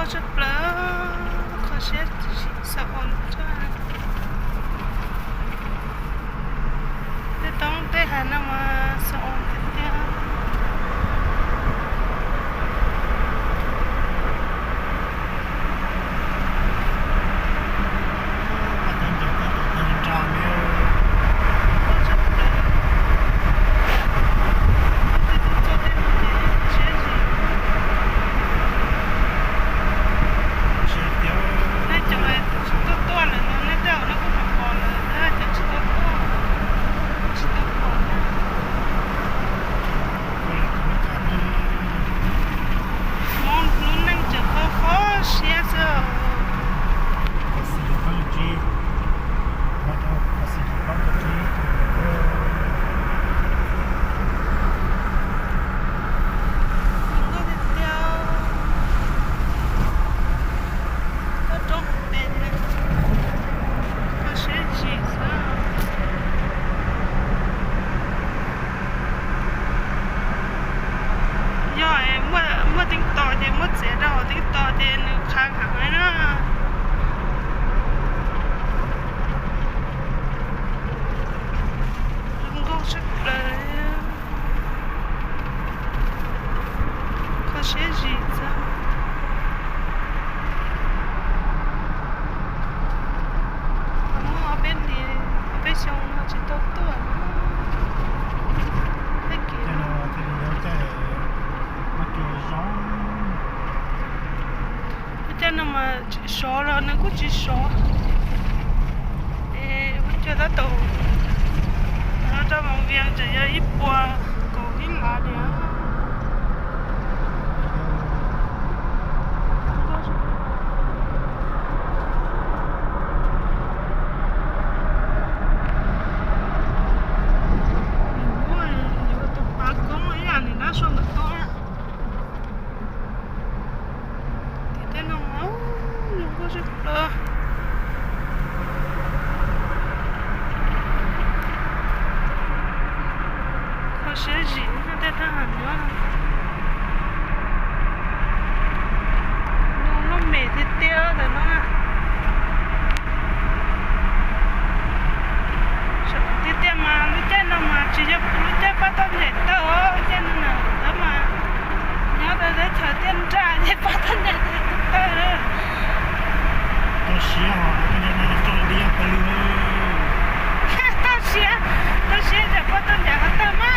Tshaj plaws, kho siab xav ua tso. Tej toob tej hais no mas xav ua tiag tiag. Nej cov tsis tuaj tuaj lawm no, nej tej zaum nej kuj pom pom lawm, tab sis cov tsis tuaj tuaj, tsis tau pom na. Hmoob lub neej tseem kho kho siab xwb. Zoo nkauj tiag tiag. Toj roob hauv pes, kho siab zim xwb. Yog muaj teeb tos ces muab txiav rau hauv teeb tos ces nws qha heev na. Zoo nkauj tshaj plaws. Kho siab zim xwb. Muaj ob peb hlis, ob peb xyoo no tsis tau tuaj. Tag kis no thiaj li yog caij, muaj cua zoo. Lub caij no mas tsis sov los nws kuj tsis sov. Es muaj cua tab tom, no rau Moos Vias tseem yog ib puas kaum ib lav li. Yuav tus pav koob ib yam li nab sau ntawm koj. Tim tej no zoo nkauj tshaj plaws. Kho siab zim tej thaj ham nyob. Nws loj mem tiag tiag ntawm no na. Tiag tiag mas lub caij no mas tsis yog lub caij paj toj ncaim tawg os, lub caij no na, tab mas nyob rau teb chaws tiaj nrag ces paj toj ncaim tawg. Toj siab os, toj siab, toj siab, toj siab ces paj toj ncaim ho tawg mas.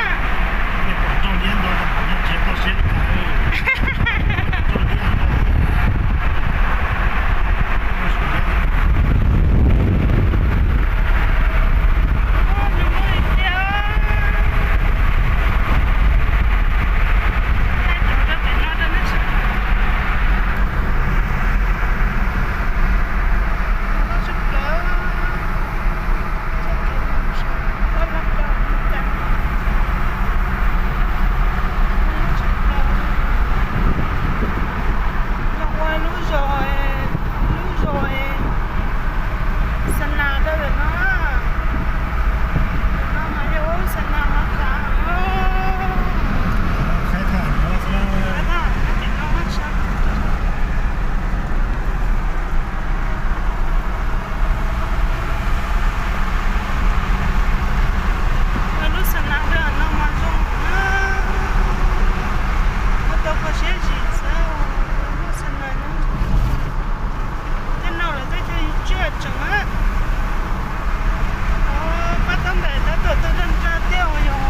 Los ua lub zos, lub zos Xa Nas rau lawm no. Lawm no mas yog ua lub Xa Nas mas kav. Lub Xa Nas rau no mas zoo na. Muaj tau kho siab zim xwb, lub Xa Nas no. Tej no lawv tej chaw yus tsiaj tseem na. Paj toj ncaim tab tom tawg nrag nrag tiag yog.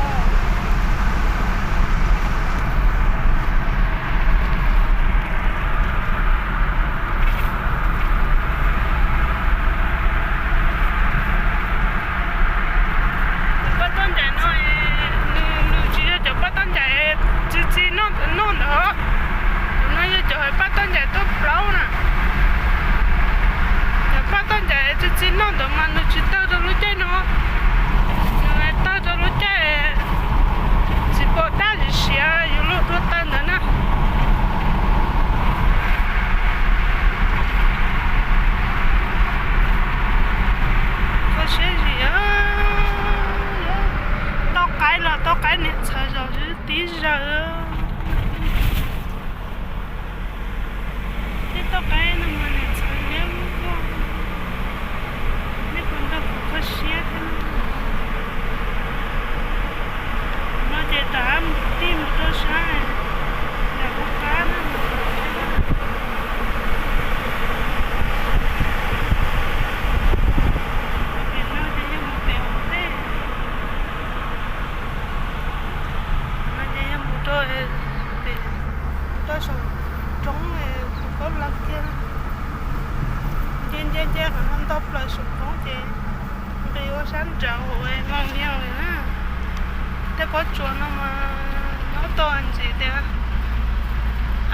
Cov paj toj ncaim no, nws tsis yog cov paj toj ncaim txi txiv noj ntawd. Cov no yog cov paj toj ncaim tuaj plaub na. Cov paj toj ncaim txi txiv noj ntawd mas nws tsis tawg rau lub caij no. Nws tawg rau lub caij txiv pom dab siav siav yus luag tuaj tawg ntawd na. Kho siab zim. Tau qaib los tau qaib niam txhawv zos tib zaug. Tej Saum roob tus kaub lam kiag, nce nce nce qhov no nto plaws saum roob ces nqis ua sab nraud mus li na. Tej pob tsuas no mas nyob tau ntxiv tias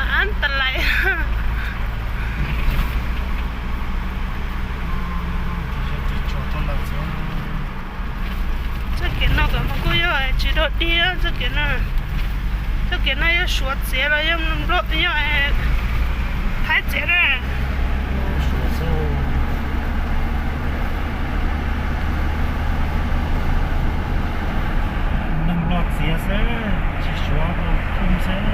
an tas lais. Txoj kev no kuj yog tsis dog dig, txoj kev no, txoj kev no yog Suav txiav los yog Nplog, yog Thaib txiav na. Neeg Nplog txiav xwb, tsis Suav tau khu xwb.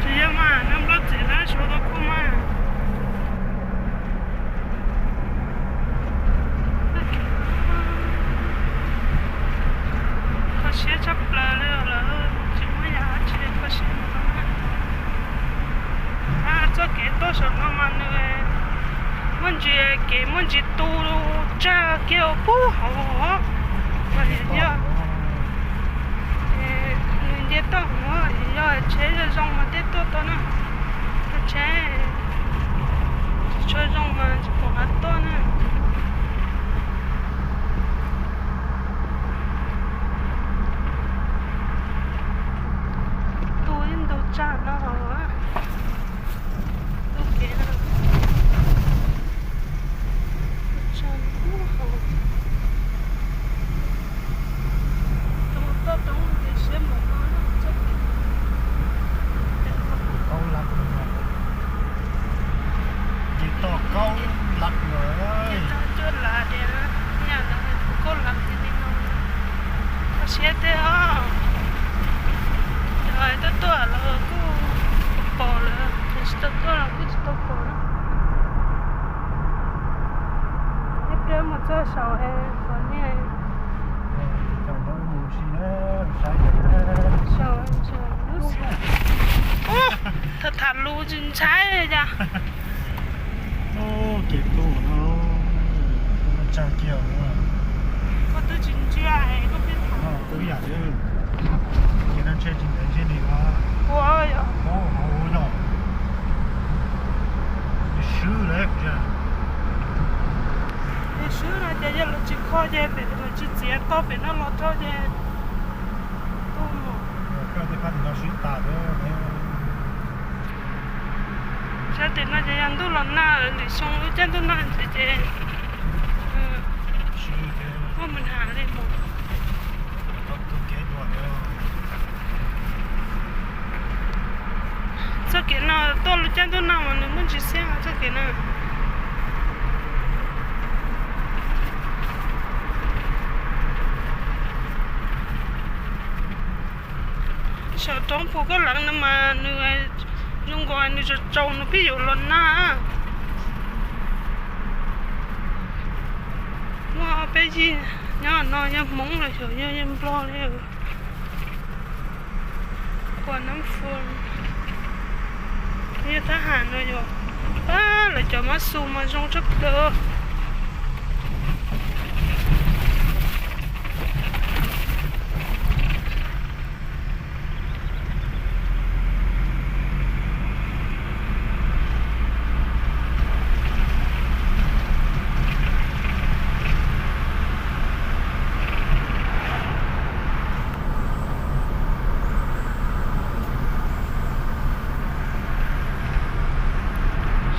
Tsis yog mas, neeg Nplog txiav na, Suav tau khu mas. Kho siab tshaj plaws li lawm, tsis muaj yam dab tsi kho siab mus no na. Txoj kev tuaj saum no mas nws muaj ntsis kev, muaj ntsis tu tsag kiag puag hauv os. Yog nws nce toj hauv, yog tsheb zoo zoo mas thiaj tuaj tau na. Tsheb tsis tshua zoo mas tsis pom qab tuaj na. Tu ib ntug tsag no hauv, tu kev no. Tsag ub hauv. Tus toj roob ces siab npaum no, txoj kev kaub lab, ces toj kaub lab lawm. Toj cuaj lab tiag, nyaj lawv kaub lab tiag li no. Kho siab tiag os. Cov tuaj tuaj los kuj pom lawm, cov tsis tau tuaj los kuj tsis tau pom na. Ib pliag mus txog saum es kom niag tham tham lus tsis ntshai li cas. Kev tu no tsag kiag, koj twb tsis ntsia es koj pheej tham. Ua yam li, ces no ntshe tsis ntev ntshe li os. Ua yog, ua yog, swb lawm. Yog swb no ces yog lawv tsis kho ces pem lawv tsis txiav tau pem no los rau ces tu mus. Sab tim no ces yog ntuj los nag, lwm xyoo lub caij ntuj nag ntxiv ces muaj mus nag li mus. Txoj kev no tuaj lub caij ntuj nag mas nws muaj ntsis xiab txoj kev no. Saum roob puag koj lev no mas nws zoo nkaus nws tsaus tsaus nws pheej yuav los nag. Muaj peb yig nyob no yog Hmoob los xyov yog yog Nplog li. Kua Nab Fo, yog thab ham no yog, pab lawv cov mab xu mas zoo tshaj plaws.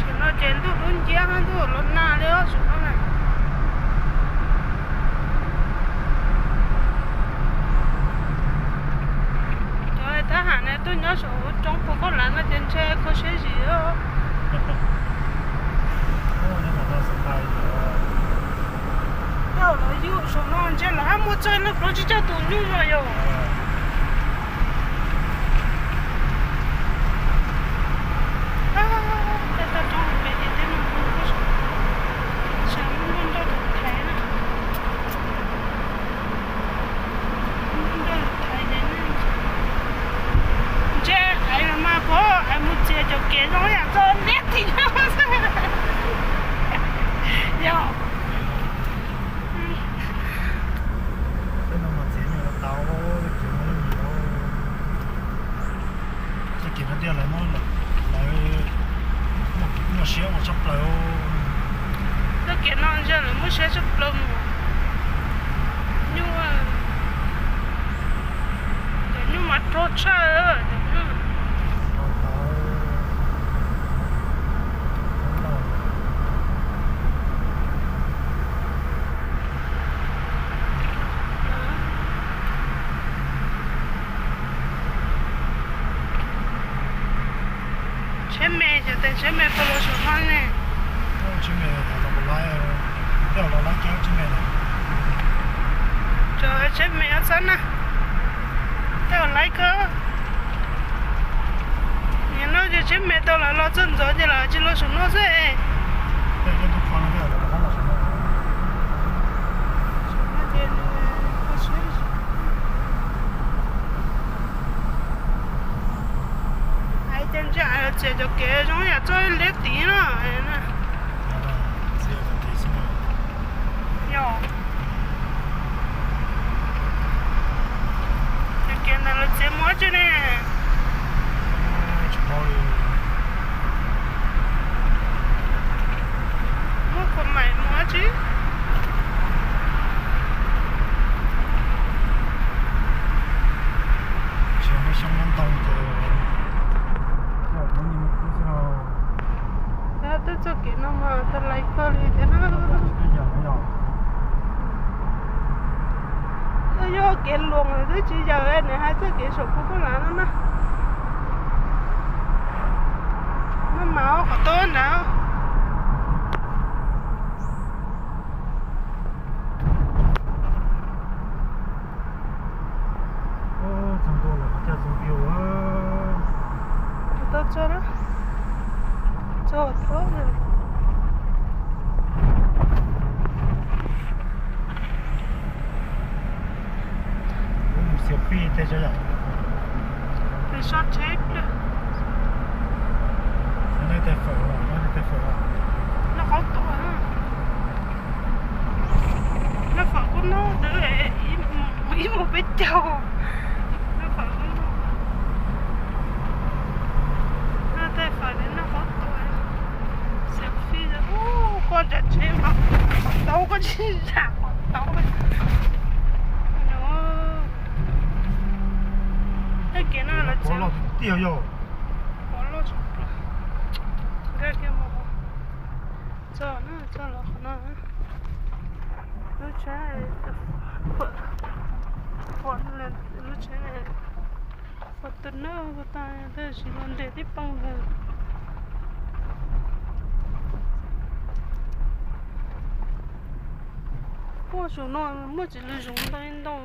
Saum no ces ntuj dub nciab, ntuj los nag li os saum no na. Cov thab ham no tuaj nyob saum roob puag koj lev no ces ntshe kho siab zim. Thaum lawv yug saum no ntshe lawv hab muaj txog leej plaub tsib caug tus nyuj no yog. Ntshe ais mas pom ais mus txias cov kev zoo yam txog liab tim no xwb. Yog. Tej no mas txiav nyuag tau, txiav nyuag tau. Ces no tias lawv muaj, lawv muaj siab ua tshaj plaws. Txoj kev no ntshe lawv muaj siab tshaj plaws mus. Nyuj, cov nyuj mas rog tshaj. Tsheb me, cov tes tsheb me puas los saum no ne? Tsheb me, tej zaum los laib cab tsheb me na. Cov tsheb me ob txhab na, tej zaum laib kawg. Nim no ces tsheb me tau lawv los txog ntxov ces lawv tsis los saum no xwb. Hais tias ntshe lawv txiav cov kev zoo yam txoj liab tid no. Yog. Cov kev ntawd lawv txiav mus dab tsi ne? Muab kua maim mus dab tsi? Xyov muaj xyoob muaj ntoo ces muab nyiaj muab kub xwb no. Twb txoj kev no mas tau lais kawg li thiab na. Yog kev luas twb tsis yawm nws hais txoj kev saum kuv pab lav no na. Maj mam qhov tod ntawd. Txog ntua lawm qhov chaw zoo view. Tau txog na, txog tod. Xias fij tej tso yom. Pes sob tsheb pliag. Nej tej fawm, nej tej fawm. Noj qab tuaj. Noj fawm kub noj dwb ib mus peb caug. Noj fawm kub noj. Noj tej fawm li noj qab tuaj. Xias fij, koj tsav tsheb mas qhov taub koj tsis zam qhov taub. Tej kev no lawv txiav tiag yog. Pov loj tshaj plaws. Nkag kiag mus txog na, txog los qhov no. Lub tsheb, lub tsheb Fortuner ko tas tab sis los nres tib pawg ntawd. Puag saum no muaj tsis lwm zoov ntau ntau.